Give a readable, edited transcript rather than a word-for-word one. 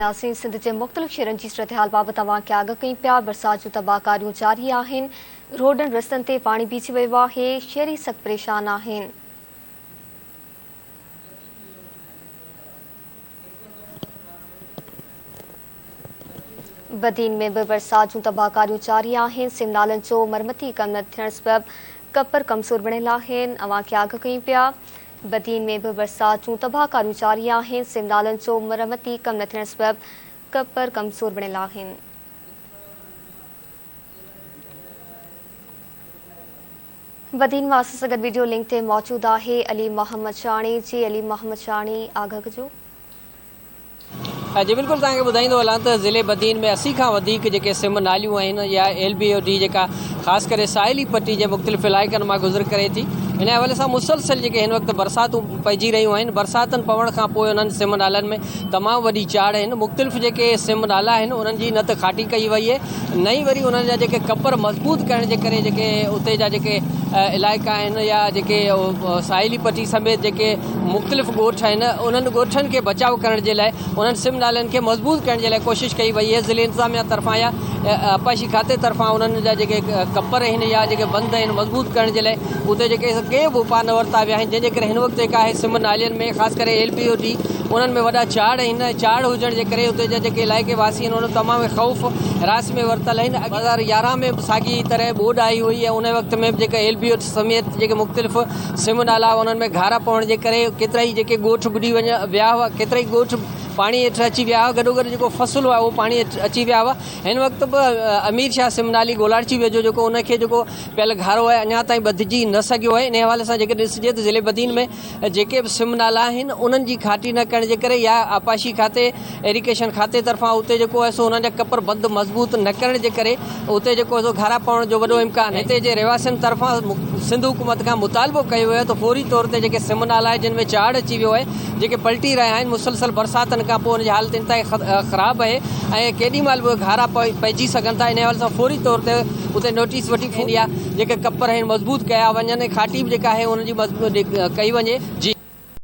ناظرين سنڌ جي مختلف شهرن جي صورتحال بابت اوهان کي آگاهه ڪيون پيا، برسات جون تباهڪاريون جاري آهن، روڊن رستن تي پاڻي بيهجي ويو آهي، شهري سخت پريشان آهن. بدين ۾ به برسات جون تباهڪاريون جاري آهن، سم نالن جو مرمتي ڪم نه ٿيڻ سبب ڪپر ڪمزور بڻيل آهن، اوهان کي آگاهه ڪيون پيا. بدين ۾ به برسات جون تباهڪاريون جاري آهن، سم نالن جو مرمتي ڪم نه ٿيڻ سبب ڪپر ڪمزور بڻيل آهن. بدين مان اسان سان گڏ وڊيو لنڪ تي موجود آهي علي محمد شاهاڻي جي علي محمد شاهاڻي آگاهه ڪجو. جي بلڪل توهان کي ٻڌائيندو هلان ته ضلعي بدين ۾ 80 کان وڌيڪ جيڪي سم ناليون آهن يا ايل بي او ڊي جيڪا خاص ڪري ساحلي پٽي جي مختلف علائقن مان گذر ڪري ٿي ان حوالي سان مسلسل جيڪي هن وقت برساتون پئجي رهيون آهن برساتن پوڻ کان پوء انهن سم نالن ۾ تمام وڏي چاڙهه آهن مختلف جيڪي سم نالا آهن انهن جي نه ته کاٽي ڪئي وئي آهي نه ئي وري انهن جا جيڪي ڪپر مضبوط ڪرڻ جي ڪري جيڪي اتي جا جيڪي علائقا آهن يا جيڪي ساحلي پٽي سميت جيڪي مختلف ڳوٺ آهن انهن ڳوٺن کي بچاء ڪرڻ جي لاء انهن سم نالن کي مضبوط ڪرڻ جي لاء ڪوشش ڪئي وئي آهي ضلعي انتظاميا طرفان يا آبپاشي کاتي طرفان انهن جا جيڪي ڪپر آهن يا جيڪي بند آهن مضبوط ڪرڻ جي لاء اتي جيڪي ڪي به اپاء نه ورتا ويا آهن جنهن جي ڪري هن وقت جيڪا آهي سم نالين ۾ خاص ڪري ايل بي او ڊي انهن ۾ وڏا چاڙهه آهن ۽ چاڙهه هجڻ جي ڪري اتي جا جيڪي علائقي واسي آهن انهن تمام خوف حراس ۾ ورتل آهن 2011 ۾ به ساڳي طرح ٻوڏ آئي هئي ۽ ان وقت ۾ به جيڪا ايل بي او سميت جيڪي مختلف سم نالا انهن ۾ گهارا پوڻ جي ڪري ڪيترائي جيڪي ڳوٺ ٻڏي وڃ ويا هئا ڪيترائي ڳوٺ پاڻي هيٺ اچي ويا هئا گڏوگڏ جيڪو فصل هئا اهو پاڻي هيٺ اچي ويا هئا هن وقت به امير شاهه سم نالي گولاڙچي ويجهو جيڪو ان کي جيڪو پيل گهارو آهي اڃا تائين ٻڌجي نه سگهيو آهي ان حوالي سان جيڪڏهن ڏسجي ته ضلعي بدين ۾ جيڪي به سم نالا آهن انهن جي کاٽي نه ڪرڻ جي ڪري يا آبپاشي کاتي ايريگيشن کاتي طرفان اتي جيڪو آهي سو انهن جا ڪپر بند مضبوط نه ڪرڻ جي ڪري اتي جيڪو آهي سو گهارا پوڻ جو وڏو امڪان آهي. هتي جي رهواسين طرفان سنڌ حڪومت کان مطالبو ڪيو ويو آهي ته فوري طور تي جيڪي سم نالا آهن جن ۾ چاڙهه اچي ويو آهي جيڪي پلٽي رهيا آهن مسلسل برساتن کان پوء ان جي حالت انتهائي خراب آهي ۽ ڪيڏي مهل به گهارا پئجي سگهن ٿا ان حوالي سان فوري طور تي اتي نوٽيس وٺي يا جيڪي ڪپر آهن مضبوط ڪيا وڃن ۽ کاٽي به جيڪا آهي ان جي مضبوط ڪئي وڃي جي.